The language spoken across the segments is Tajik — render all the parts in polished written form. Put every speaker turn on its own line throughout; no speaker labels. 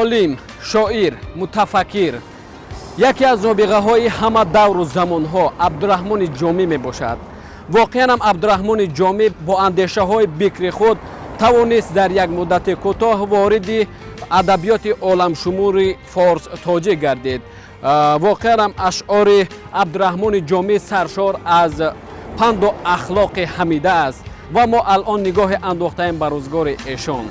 Олим, шоир, мутафаккир, яке аз нобиғаҳои ҳама давру замонҳо Абдураҳмони Ҷомӣ мебошад. Воқеан ҳам, Абдураҳмони Ҷомӣ бо андешаҳои бикри худ тавонист дар як муддати кӯтоҳ вориди адабиёти оламшумури форс тоҷик гардид. Воқеан ҳам, ашъори Абдураҳмони Ҷомӣ саршор аз панду ахлоқи ҳамида аст ва мо алон нигоҳе андохтаем ба рӯзгори эшон.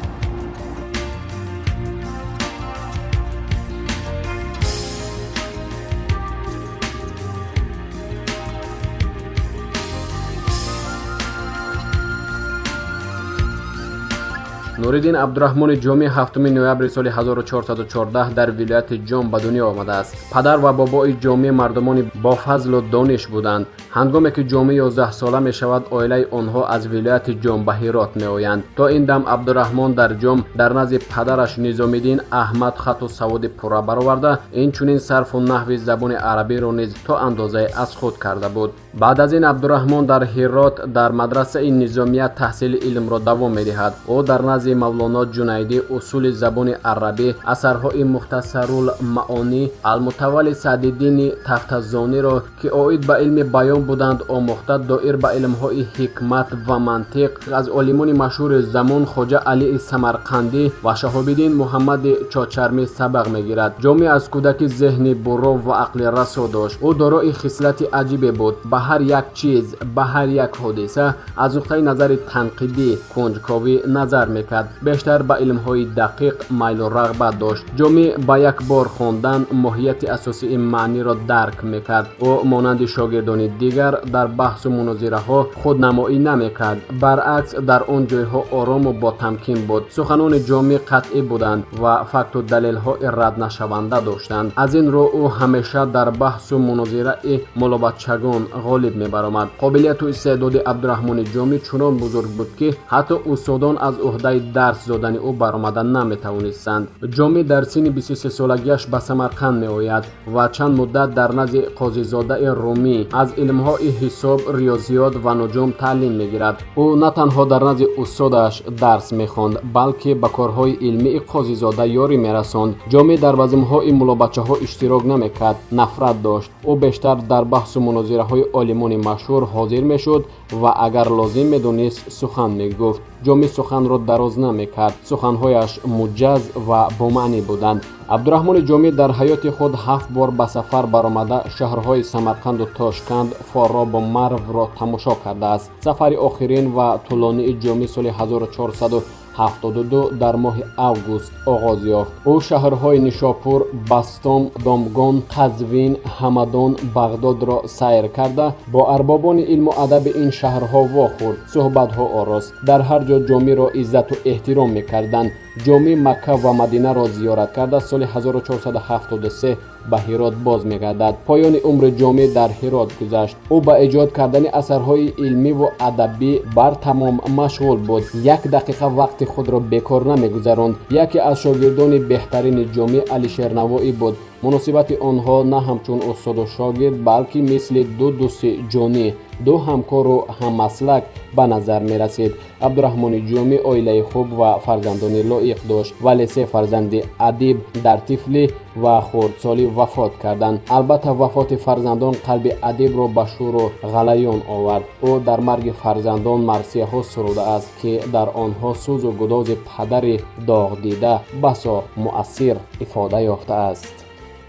Нуриддин Абдураҳмони Ҷомӣ 7 ноябри соли 1414 дар вилояти Ҷом ба дунё омадааст. Падар ва бобои Ҷомӣ мардумони бофазлу дониш буданд. Ҳангоме ки Ҷомӣ 11сола мешавад, оилаи онҳо аз вилояти Ҷом ба Ҳирот меоянд. То ин дам Абдураҳмон дар Ҷом дар назди падараш Низомиддин Аҳмад хату саводи пурра бароварда, инчунин сарфу наҳви забони арабиро низ то андозае аз худ карда буд. Баъд аз ин Абдураҳмон дар Ҳирот дар мадрасаи Низомия таҳсили илмро давом медиҳад. Ӯ дар назди Мавлоно Ҷунайдӣ усули забони арабӣ, асарҳои Мухтасарул Маонӣ, Алмутаввали Саъдиддини Тафтазониро, ки оид ба илми баён буданд, омӯхта, доир ба илмҳои ҳикмат ва мантиқ аз олимони машҳури замон Хоҷа Алии Самарқандӣ ва Шаҳобиддин Муҳаммади Чочармӣ сабақ мегирад. Ҷомӣ аз кӯдакӣ зеҳни бурро ва ақли расо дошт. Ӯ дорои хислати аҷибе буд: ба ҳар як чиз, ба ҳар як ҳодиса аз нуқтаи назари танқидӣ, кунҷковӣ назар мекард. Бештар ба илмҳои дақиқ майлу рағбат дошт. Ҷомӣ ба як бор хондан моҳияти асосии маъниро дарк мекард. Ӯ монанди шогирдони дигар дар баҳсу мунозираҳо худнамоӣ намекард, баръакс, дар он ҷойҳо орому ботамкин буд. Суханони Ҷомӣ қатъӣ буданд ва факту далелҳои раднашаванда доштанд. Аз ин рӯ ӯ ҳамеша дар баҳсу мунозираи мулобачагон ғолиб мебаромад. Қобилияту истеъдоди Абдураҳмони Ҷомӣ чунон бузург буд, ки ҳатто устодон аз уҳдаи дарс додани ӯ баромада наметавонистанд. Ҷомӣ дар синни 23солагиаш ба Самарқанд меояд ва чанд муддат дар назди Қозизодаи Румӣ аз илмҳои ҳисоб, риёзиёт ва нуҷум таълим мегирад. Ӯ на танҳо дар назди устодаш дарс мехонд, балки ба корҳои илмии Қозизода ёрӣ мерасонд. Ҷомӣ дар базмҳои мулобачаҳо иштирок намекард, нафрат дошт. Ӯ бештар дар баҳсу мунозираҳои олимони машҳур ҳозир мешуд ва агар лозим медонист, сухан мегуфт. Ҷомӣ суханро дароз намекард, суханҳояш муҷаз ва бомаънӣ буданд. Абдураҳмони Ҷомӣ дар ҳаёти худ ҳафт бор ба сафар баромада, шаҳрҳои Самарқанду Тошканд, Форобу Марвро тамошо кардааст. Сафари охирин ва тӯлонии Ҷомӣ соли 1472 дар моҳи август оғоз ёфт. Ӯ шаҳрҳои Нишопур, Бастом, Домгон, Қазвин, Ҳамадон, Бағдодро сайр карда, бо арбобони илму адаби ин шаҳрҳо вохӯрд, суҳбатҳо орост. Дар ҳар ҷо Ҷомиро иззату эҳтиром мекарданд. Ҷомӣ Макка ва Мадинаро зиёрат карда, соли 1473 ба Ҳирот боз мегардад. Поёни умри Ҷомӣ дар Ҳирот гузашт. Ӯ ба эҷод кардани асарҳои илмиву адабӣ бартамом машғул буд, як дақиқа вақти худро бекор намегузаронд. Яке аз шогирдони беҳтарини Ҷомӣ Алишернавоӣ буд. Муносибати онҳо на ҳамчун устоду шогирд, балки мисли ду дӯсти ҷонӣ, ду ҳамкору ҳаммаслак ба назар мерасид. Абдураҳмони Ҷомӣ оилаи хуб ва фарзандони лоиқ дошт, вале се фарзанди адиб дар тифлӣ ва хурдсолӣ вафот карданд. Албатта, вафоти фарзандон қалби адибро ба шӯру ғалаён овард. Ӯ дар марги фарзандон марсияҳо сурудааст, ки дар онҳо сӯзу гудози падари доғдида басо муассир ифода ёфтааст.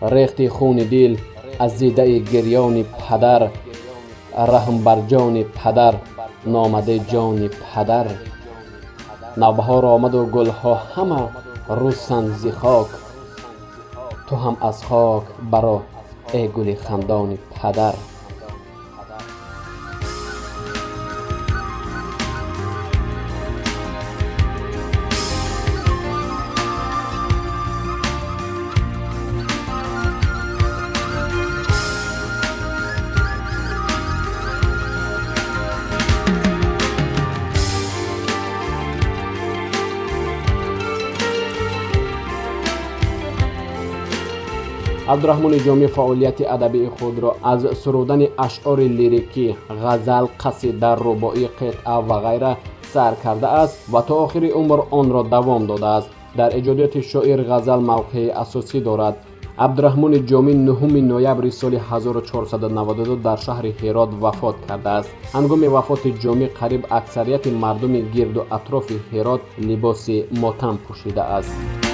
Рехти хуни дил аз дидаи гирёни падар, раҳм бар ҷони падар номаде ҷони падар. Навбаҳор омаду гулҳо ҳама рӯсанд зи хок, ту ҳам аз хок баро, э гули хандони падар. Абдураҳмони Ҷомӣ фаъолияти адабии худро аз сурудани ашъори лирикӣ, ғазал, қасида, рубоӣ, қитъа ва ғайра сар кардааст ва то охири умр онро давом додааст. Дар эҷодиёти шоир ғазал мавқеи асосӣ дорад. Абдураҳмони Ҷомӣ 9 ноябри соли 1492 дар шаҳри Ҳирот вафот кардааст. Ҳангоми вафоти Ҷомӣ қариб аксарияти мардуми гирду атрофи Ҳирот либоси мотам пӯшидааст.